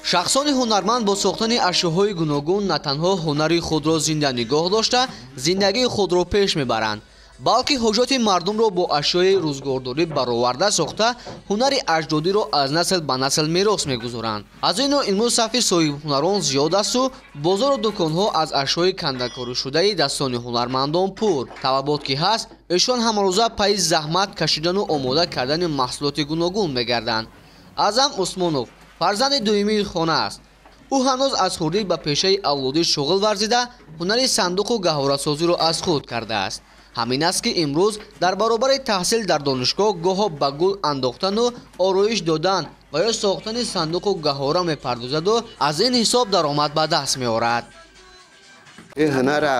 Шахсони ҳунарманд бо сохтани ашёҳои гуногун на танҳо ҳунари худро зинда нигоҳ дошта, зиндагии худро пеш мебаранд, балки ҳоҷоти мардумро бо ашёи рӯзгордорӣ бароварда сохта, ҳунари аҷдодиро аз насл ба насл мерос мегузоранд. Аз ин рӯ имрӯз сафи соҳибҳунарон зиёд асту бозору дуконҳо аз ашёи кандакоришудаи дастони ҳунармандон пур. Талабот ки ҳаст, эшон ҳамарӯза пайи заҳмат кашидану омода кардани маҳсулоти гуногун мегарданд. Аъзам Усмонов фарзанди дуюмии хона аст. Ӯ ҳанӯз аз хурдӣ ба пешаи авлодӣ шуғл варзида, ҳунари сандуқу гаҳворасозиро аз худ кардааст. Ҳамин аст, ки имрӯз дар баробари таҳсил дар донишгоҳ гоҳо ба гул андохтану ороиш додан ва ё сохтани сандуқу гаҳвора мепардозаду аз ин ҳисоб даромад ба даст меорад. Ин ҳунара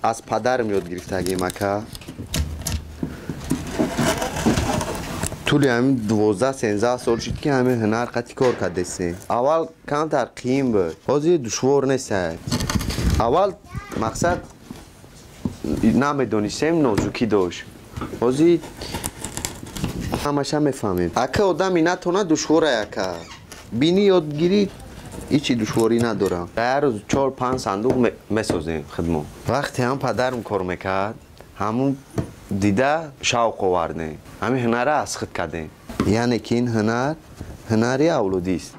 аз падарам ёд гирифтагим, ака. Тӯли ҳамин 12-13 сол шуд, ки ҳамин ҳунар қати кор кардесем. Аввал камтар қиин буд, ҳозир душвор нест. Аввал мақсад намедонистем, нозукӣ дошт, ҳозир ҳамаша мефаҳмем. Ака, одами натона душвора, ака. Бини ёдгирӣ ҳичи душворӣ надорам. Ҳар рӯз 4-5 сандуқ месозем худмон. Вақте ҳам падарам кор мекард, ҳамун дида шавқ овардем, ҳамин ҳунара аз худ кардем. Яъне ки ин ҳунар ҳунари авлодист.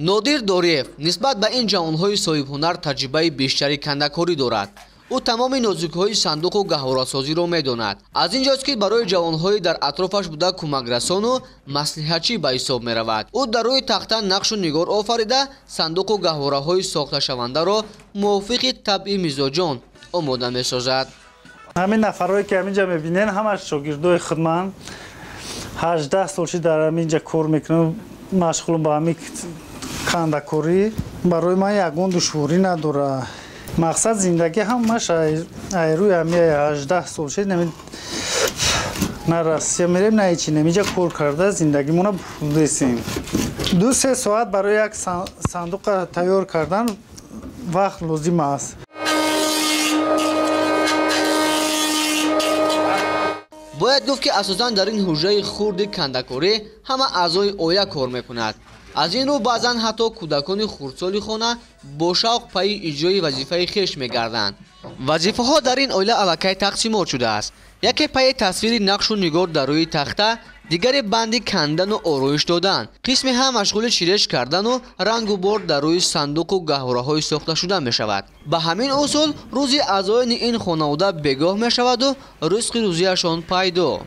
Нодир Дориев нисбат ба ин ҷавонҳои соҳибҳунар таҷрибаи бештари кандакорӣ дорад. Ӯ тамоми нозукиҳои сандуқу гаҳворасозиро медонад. Аз ин ҷост, ки барои ҷавонҳои дар атрофаш буда кӯмакрасону маслиҳатчӣ ба ҳисоб меравад. Ӯ дар рӯи тахта нақшу нигор офарида, сандуқу гаҳвораҳои сохташавандаро мувофиқи табъи мизоҷон омода месозад. Ҳамин нафарҳое, ки ҳаминҷа мебинен, ҳамаш шогирдои худман. 18 сол ши дар ҳаминҷа кор мекунам, машғулам ба ҳамин кандакорӣ. Барои ман ягон душворӣ надорад. Мақсад зиндагӣ ҳамаш айрӯи ҳами 18 сол шид, на Россия мерем, на ҳечи, намиҷа кор карда зиндагимона бурдесем. 2-3 соат барои як сандуқа тайёр кардан вақт лозим аст. Бояд гуфт, ки асосан дар ин ҳуҷраи хурди кандакорӣ ҳама аъзои оила кор мекунад. Аз ин рӯ баъзан ҳатто кӯдакони хурдсоли хона бо шавқ пайи иҷрои вазифаи хеш мегарданд. Вазифаҳо дар ин оила аллакай тақсимот шудааст. Яке пайи тасвири нақшу нигор дар рӯи тахта, дигаре банди кандану ороиш додан, қисме ҳам машғули чиреш кардану рангу бор дар рӯи сандуқу гаҳвораҳои сохташуда мешавад. Ба ҳамин усул рӯзи аъзоёни ин хонавода бегоҳ мешаваду ризқи рӯзиашон пайдо.